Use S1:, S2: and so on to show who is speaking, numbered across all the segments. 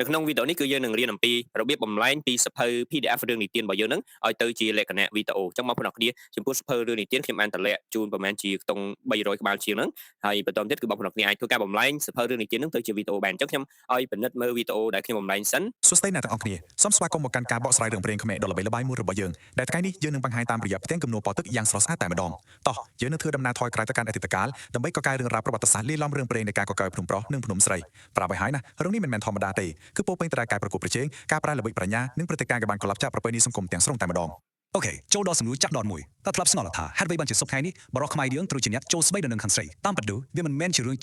S1: នៅក្នុងវីដេអូនេះគឺយើងនឹងរៀនអំពីរបៀបបំលែងពីសភៅ PDF រឿងនិទានរបស់យើងនឹងឲ្យទៅជាលក្ខណៈវីដេអូអញ្ចឹងបងប្អូនអរគ្នាចំពោះសភៅរឿងនិទានខ្ញុំបានតម្លាក់ជូនប្រហែលជាខ្ទង់300ក្បាលជាងហ្នឹងហើយបន្តទៀតគឺបងប្អូនអរគ្នាអាចធ្វើការបំលែងសភៅរឿងនិទានហ្នឹងទៅជាវីដេអូបានអញ្ចឹងខ្ញុំឲ្យពិនិត្យមើលវីដេអូដែលខ្ញុំបំលែងសិន
S2: សួស្តីអ្នកទាំងអស់គ្នាសូមស្វាគមន៍មកកាន់ការបកស្រាយរឿងព្រេងខ្មែរដ៏ល្បីល្បាញមួយរបស់យើងដែលថ្ងៃនេះយើងនឹងបង្ហាញតាមរយៈផ្ទាំងគំនូរពណ៌ទឹកយ៉ាងស្រស់ស្អាតតែម្ដងតោះយើងនឹងធ្វើដំណើរថយក្រោយទៅកាន់អតីតកាលដើម្បីកកែរឿងរ៉ាវប្រវត្តិសាស្ត្រលាយឡំរឿងព្រេងនៃការកកើភ្នំប្រុសនិងភ្នំស្រីប្រាប់ឲ្យហើយណារឿងនេះមិនមែនធម្មតាទេគឺពោរពេញទៅដោយការប្រកួតប្រជែងការប្រើល្បិចប្រាជ្ញានិងព្រឹត្តិការណ៍ដែលបានកលាប់ចាក់ប្រពៃណីសង្គមទាំងស្រុងតែម្ដង
S3: OK ចូលដល់សំណួរចាក់ដល់មួយតើធ្លាប់ស្ងល់ថាហេតុអ្វីបានជាសព្វថ្ងៃនេះបរិះខ្មែរយើងត្រូវជាអ្នកចូលស្បែកនៅនឹងខាងស្រីតាមពិតទៅវាមិនមែនជារឿង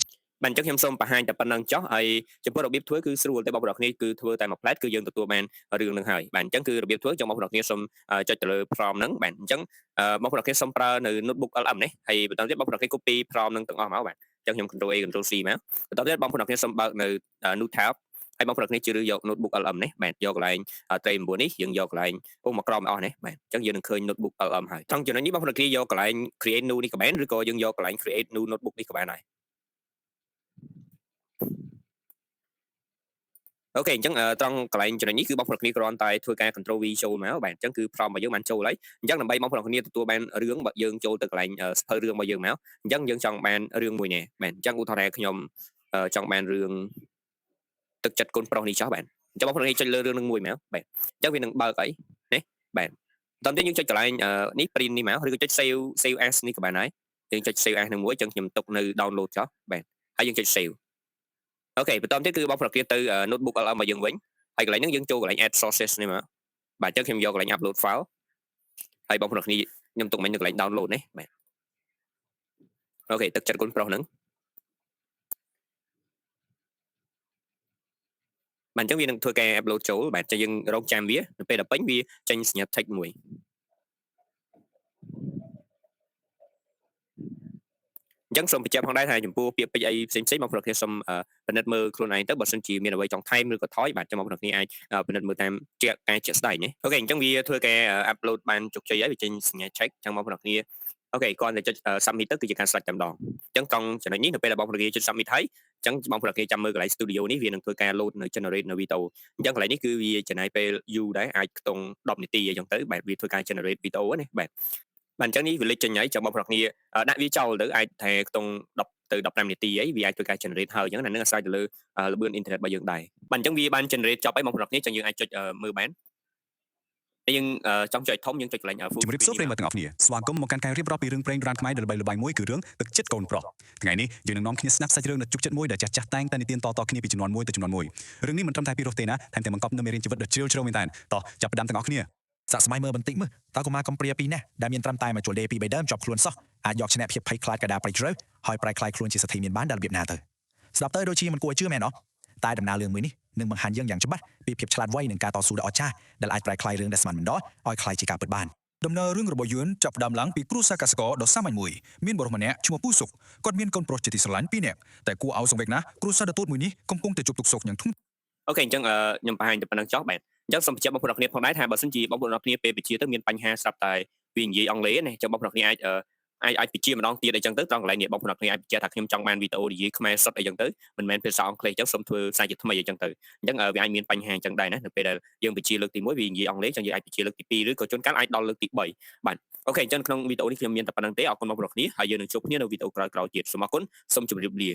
S1: បាទអញ្ចឹងខ្ញុំសូមបង្ហាញតែប៉ុណ្្នឹងចុះហើយចំពោះរបៀបធ្វើគឺស្រួលតែបងប្អូនគ្នាគឺធ្វើតែមួយផ្លែតគឺយើងទទួលបានរឿងនឹងហើយបាទអញ្ចឹងគឺរបៀបធ្វើចង់បងប្អូនគ្នាសូមចុចទៅលើ prompt ហ្នឹងបាទអញ្ចឹងបងប្អូនគ្នាសូមប្រើនៅ notebook LM នេះហើយបន្តទៀតបងប្អូនគ្នា copy prompt ហ្នឹងទាំងអស់មកបាទអញ្ចឹងខ្ញុំ control A control C មកបន្តទៀតបងប្អូនគ្នាសូមបើកនៅ new tab ហើយបងប្អូនគ្នាជ្រើសយក notebook LM នេះបាទយកកន្លែងត្រី9នេះយើងយកកន្លែងអូមកក្រោមអស់នេះបាទអញ្ចឹងយើងនឹងឃើញ notebook LM ហើយត្រង់ចំណុចនេះបងប្អូនគ្នាយកកន្លែង create new នេះក៏បានឬក៏យើងយកកន្លែង create new notebook នេះក៏បានដែរ OK អញ្ចឹងត្រង់កន្លែងចំណុចនេះគឺបងប្អូនគ្នាគ្រាន់តែធ្វើការ control V ចូលមកបាទអញ្ចឹងគឺ prompt របស់យើងបានចូលហើយអញ្ចឹងដើម្បីបងប្អូនគ្នាទទួលបានរឿងបើយើងចូលទៅកន្លែងសភៅរឿងរបស់យើងមកអញ្ចឹងយើងចង់បានរឿងមួយនេះបាទអញ្ចឹងឧទាហរណ៍ថាខ្ញុំចង់បានរឿងទឹកចិត្តកូនប្រុសនេះចោះបាទអញ្ចឹងបងប្អូនគ្នាចុចលើរឿងនឹងមួយមកបាទអញ្ចឹងវានឹងបើកអីនេះបាទតោះទៀតយើងចុចកន្លែងនេះ print នេះមកឬក៏ចុច save save as នេះក៏បានដែរយើងចុច save as នឹងមួយអញ្ចឹងខ្ញុំទុកនៅ download ចោះបាទហើយយើងចុច save OK បន្តទៀតគឺបងប្អូនគ្នាទៅ notebook LM របស់យើងវិញហើយកន្លែងហ្នឹងយើងចូលកន្លែង add sources នេះមកបាទអញ្ចឹងខ្ញុំយកកន្លែង upload file ហើយបងប្អូនគ្នាខ្ញុំទុកមិញនៅកន្លែង download នេះបាទ OK ទឹកចិត្តគុណប្រុសហ្នឹងបាទអញ្ចឹងវានឹងធ្វើការ upload ចូលបាទអញ្ចឹងយើងរងចាំវានៅពេលដល់ពេញវាចេញសញ្ញា text មួយអញ្ចឹងសូមបញ្ជាក់ផងដែរថាចំពោះពាក្យពេចន៍អីផ្សេងៗបងប្អូនគ្នាសូមពិនិត្យមើលខ្លួនឯងទៅបើសិនជាមានអ្វីចង់ថែមឬក៏ថយបាទចាំបងប្អូនគ្នាអាចពិនិត្យមើលតាមជាការជាក់ស្ដែងណា OK អញ្ចឹងវាធ្វើការ upload បានជោគជ័យហើយវាចេញសញ្ញា check អញ្ចឹងបងប្អូនគ្នា OK គ្រាន់តែចុច submit ទៅគឺជាការស្រេចតែម្ដងអញ្ចឹងកង់ចំណុចនេះនៅពេលដែលបងប្អូនគ្នាចុច submit ហើយអញ្ចឹងបងប្អូនគ្នាចាំមើលកន្លែង studio នេះវានឹងធ្វើការ load នៅ generate នៅ video អញ្ចឹងកន្លែងនេះគឺវាចំណាយពេលយូរដែរអាចខ្ទង់10នាទីអីចឹងទៅបាទវាធ្វើការ generate video ណាបាទបាទអញ្ចឹងនេះវាលេចចេញហើយចាំបងប្អូនគ្នាដាក់វាចោលទៅអាចថាខ្ទង់10ទៅ15នាទីអីវាអាចធ្វើការ generate ហើយអញ្ចឹងណានឹងអាស្រ័យទៅលើល្បឿនអ៊ីនធឺណិតរបស់យើងដែរបាទអញ្ចឹងវាបាន generate ចប់ហើយបងប្អូនគ្នាចឹងយើងអាចចុចមើលបានហើយយើងចង់ចុចធំយើងចុចកន្លែង full
S3: ជំរាបសួរ
S1: screen
S3: ប្រិយមិត្តទាំងអស់គ្នាស្វាគមន៍មកកាន់ការរៀបរាប់ពីរឿងព្រេងបុរាណខ្មែរដ៏ល្បីល្បាញមួយគឺរឿងទឹកចិត្តកូនប្រុសថ្ងៃនេះយើងនឹងនាំគ្នាស្ដាប់សាច់រឿងដ៏ជក់ចិត្តមួយដែលចាស់ចាស់តែងតែនិទានតៗគ្នាពីជំនាន់មួយទៅជំនាន់មួយរឿងនេះមិនត្រឹមតែពីរោះទេណាថែមទាំងបង្កប់នូវមេរៀនជីវិតដ៏ជ្រាលជ្រៅមែនទែនតោះចាប់ផ្ដើមទាំងអស់គ្នា
S4: សាកសម័យមើលបន្តិចមើលតើកុមារកំព្រាពីរនាក់ដែលមានត្រឹមតែមួយជលដេពីរបីដើមជាប់ខ្លួនសោះអាចយកឈ្នះភាពភ័យខ្លាចកណ្ដាលព្រៃជ្រៅហើយប្រែក្លាយខ្លួនជាសទ្ធីមានបានដល់របៀបណាទៅស្ដាប់ទៅដូចជាមិនគួរឲ្យជឿមែនអត់តែដំណើររឿងមួយនេះនឹងបង្ហាញយើងយ៉ាងច្បាស់ពីភាពឆ្លាតវៃនិងការតស៊ូដ៏អស្ចារ្យដែលអាចប្រែក្លាយរឿងដែលស្មានមិនដល់ឲ្យក្លាយជាការពិតបាន
S5: ដំណើររឿងរបស់យឿនចាប់ផ្ដើមឡើងពីគ្រួសារកសិករដ៏សាមញ្ញមួយមានបុរសម្នាក់ឈ្មោះពូសុកគាត់មានកូនប្រុសជាទីស្រឡាញ់ពីរនាក់តែគួរឲ្យសង្វេគណាស់គ្រួសារដ៏តូចមួយនេះកំពុងតែជួបទុក្ខសោកយ៉ាងធ្ងន់
S1: OK អញ្ចឹងខ្ញុំបង្ហាញតែប៉ុណ្្នឹងចុះបាទអញ្ចឹងសូមបញ្ជាក់បងប្អូនគ្នាផងដែរថាបើសិនជាបងប្អូនគ្នាពេលបញ្ជាទៅមានបញ្ហាស្រាប់តែវានិយាយអង់គ្លេសណាអញ្ចឹងបងប្អូនគ្នាអាចអាចអាចបញ្ជាម្ដងទៀតអីចឹងទៅត្រង់កន្លែងនេះបងប្អូនគ្នាអាចបញ្ជាក់ថាខ្ញុំចង់បានវីដេអូនិយាយខ្មែរសុទ្ធអីចឹងទៅមិនមែនភាសាអង់គ្លេសអញ្ចឹងសូមធ្វើសារជាថ្មីអីចឹងទៅអញ្ចឹងវាអាចមានបញ្ហាអញ្ចឹងដែរណានៅពេលដែលយើងបញ្ជាលើកទី1វានិយាយអង់គ្លេសអញ្ចឹងយើងអាចបញ្ជាលើកទី2ឬក៏ជួនកាលអាចដល់លើកទី3បាទ OK អញ្ចឹងក្នុងវីដេអូនេះខ្ញុំមានតែប៉ុណ្្នឹងទេអរគុណបងប្អូនគ្នាហើយយើងនឹងជួបគ្នានៅវីដេអូក្រោយៗទៀតសូមអរគុណសូមជម្រាបលា